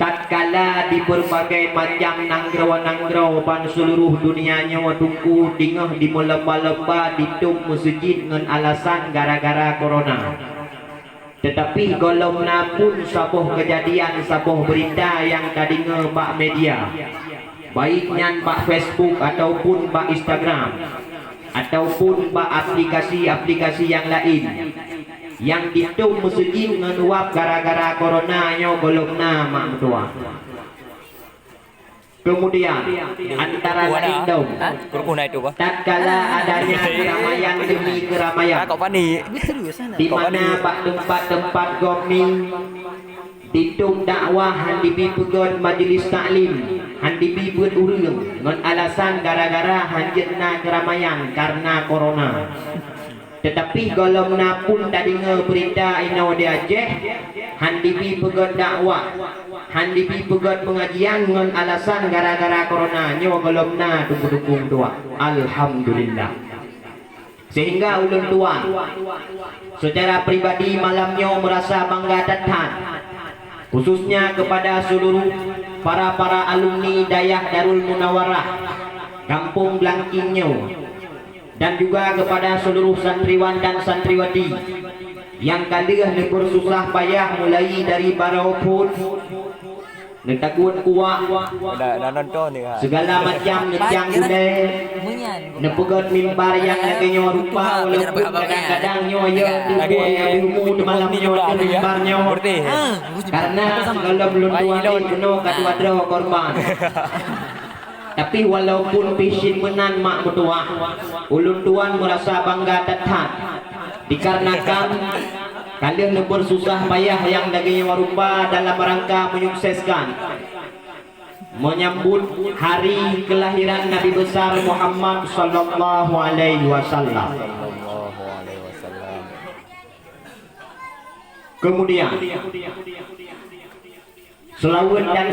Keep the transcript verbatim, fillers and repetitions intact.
Tatkala di beurbagai macam nanggroe-nanggroe ban seuluruh dunia nyoe teungku teungoh jimeulomba-lomba jitôb meuseujid ngon alasan gara-gara corona. Teutapi gohlom na pun saboh keujadian, saboh beurita nyang tadeungoe bak media, baik nyan bak Facebook ataupun bak Instagram, ataupun bak aplikasi-aplikasi nyang laén, nyang jitôb meuseujid ngon uap gara-gara corona nyoe gohlom na mak meutuah. Keumudian, antara laén dong, tatkala adanya keuramaian demi keuramaian, di mana bak teumpat-teumpat gob mi jitôb dakwah hán jibi peugét majlis taklim, hán jibi beuet ureuëng ngon alasan gara-gara hán jeuet na keuramaian kareuna corona. Teutapi gohlom na pun tadeungoe beurita inoe di Aceh, hán jibi peugét dakwah, hán jibi peugét peungajian ngon alasan gara-gara corona nyoe gohlom na teungku-teungku meutuah. Alhamdulillah. Sehingga ulôn tuan secara pribadi malam nyoe meurasa bangga that-that, khususnya kepada seluruh para-para alumni Dayah Darul Munawarah Gampông Blangking nyoe, dan juga kepada seluruh santriwan dan santriwati nyang ka lheueh neupeususah payah mulai dari barô phon, neutaguet kuah, segala macam neucang gulai, neupeugét mimbar nyang lagée nyoe rupa, walaupun kadang-kadang nyoe ya tuboh nyang beumu di malam nyoe di mimbar nyoe. Karena sigohlom lôn tuan bunoe ka dua droe korban. Tapi walaupun pih cit meunan mak meutuah, ulôn tuan meurasa bangga that-that dikarenakan ka lheueh neupeususah payah nyang lagée nyoe rupa dalam rangka menyukseskan menyambut hari kelahiran Nabi Besar Muhammad sallallahu alaihi wasallam. Kemudian, seulaweuet dan